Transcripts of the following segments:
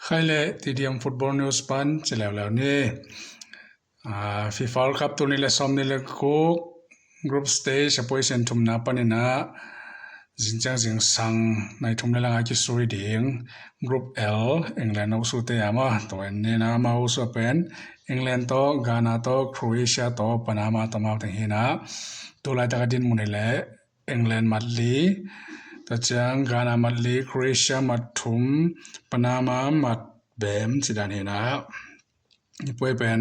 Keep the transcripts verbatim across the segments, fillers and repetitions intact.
Khai le T D M Football News pan ci leuleu ni. Ah, FIFA World Cup tul nih le sawm nih le guk group stage a position thumna panin ah zingciang zingsang nai thum le lang a kisui ding Group L, England a usu te a maw, tua en ni na, amau usu pen England tawh, Ghana tawh, Croatia tawh, Panama tawh amau teng hi na. Tulaitak a din mun hi le England mat li, tua ciang Ghana mat li, Croatia mat thum, Panama mat bem ci dan hi na. Hih puai pen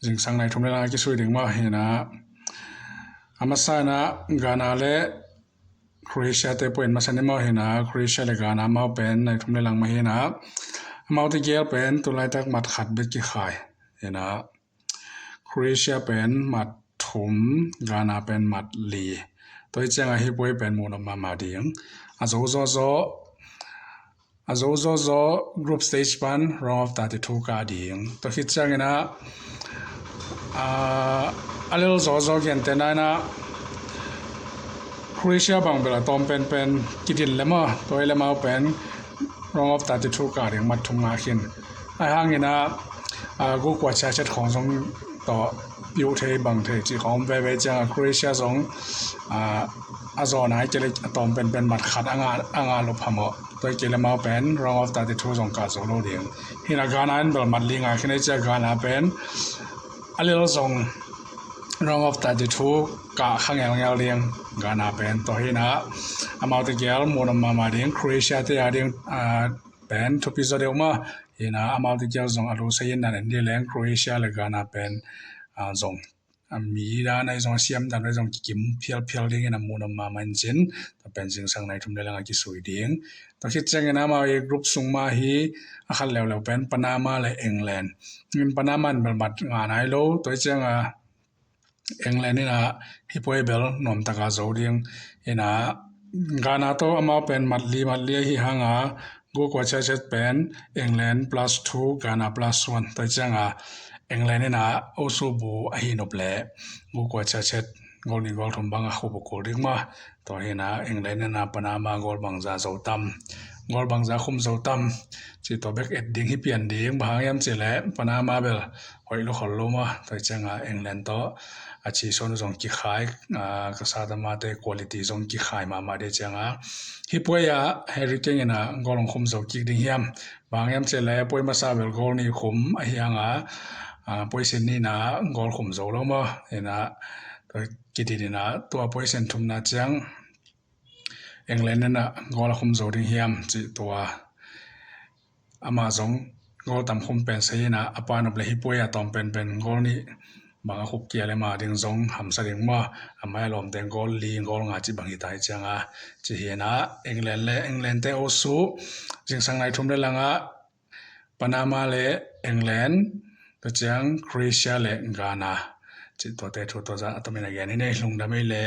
zingsang nai thum le lang a kisui ding maw hi na. A masa in ah Ghana le Croatia te puai in masa ni maw hi na. Croatia le Ghana amau pen nai thum le lang mah hi na. Amau tegel pen tulaitak mat khat bek kikhai hi na. Croatia pen mat thum, Ghana pen mat li. Tua hi ciang a hih puai pen muh nop mahmah ding. A zo zawzaw, a zo zawzaw group stage pan round of thirty-two kah ding. Tua khit ciangin ah, ah, a lel zawzaw gentehna in ah Croatia bang bel a tawm penpen kidin le maw, tua hi le amau pen round of thirty-two kah ding, mat thum ngah khin. Ahi hangin ah, ah, guk kua ciat ciat khawng zong tawh piuh thei bang thei cih khawng om veve ciang a Croatia zong, ah, a zawn a hi kei le a tawm penpen mat khat a ngah, a ngah lo phamawh. Tua hi kei le amau pen round of thirty-two zong kah zo lo ding. Hi na Ghana in bel mat li ngah khin hi ciang Ghana pen a lel zong round of thirty-two kah kha ngelngel ding Ghana pen. Tua hi na amau tegel muh nop mahmah ding, Croatia te a ding, ah, pen thupi zaw deuh maw. Hi na amau tegel zong a lusei in nan en dih leng Croatia le Ghana pen, ah, zong, ah, mi dan ahi zong, a siam dan ahi zong kikim phialphial dingin a muh nop mahmah in cin. Tua pen zingsang nai thum le lang a kisui ding. Tua khit ciangin amau i group sung mah hi a khat leuleu pen Panama le England. In Panama in bel mat ngah nai lo, tua hi ciang a England in ah hih puai bel nuamtak a zo ding. In ah Ghana tawh amau pen mat li mat li ahi hang a, guk kua ciat ciat pen England plus two, Ghana plus one. Tua hi ciang a England in ah usu bu ahi nop le guk kua ciat ciat goal nih goal thum bang a khup uh kul ding maw. Tua hi na England in ah Panama goal bangza zo tam, goal bangza khum zo tam cih tua bek et ding hi pian ding. Bang hang hiam cih le Panama bel hoih lua khol lo maw. Tua hi ciang a England tawh a ci sawn uh zong kikhai, ah, ka sa ta mate quality zong kikhai mahmah ding ciang a, hih puai ah Harry Kane in ah goal hong khum zo kik ding hiam. Bang hang hiam cih le puai masa bel goal nih khum ahi hang a, ah, puai sin nih na goal khum zo lo maw. In ah tua kidin in ah tua puai sin thumna ciang England in ah goal a khum zo ding hiam cih tua. Amah zong goal tam khum pen sa hi na, a pa nop le hih puai a tawm penpen goal nih bang a khup kia le mah ding zong hamsa ding maw. Amah a lawmte goal li goal nga cih bang hi ta hi ciang a, cih hi na England le England te usu zingsang nai thum le lang a Panama le England, tua ciang Croatia le Ghana cih tuate thu tua zah a tomin a gen hi nei. Lungdam ei le.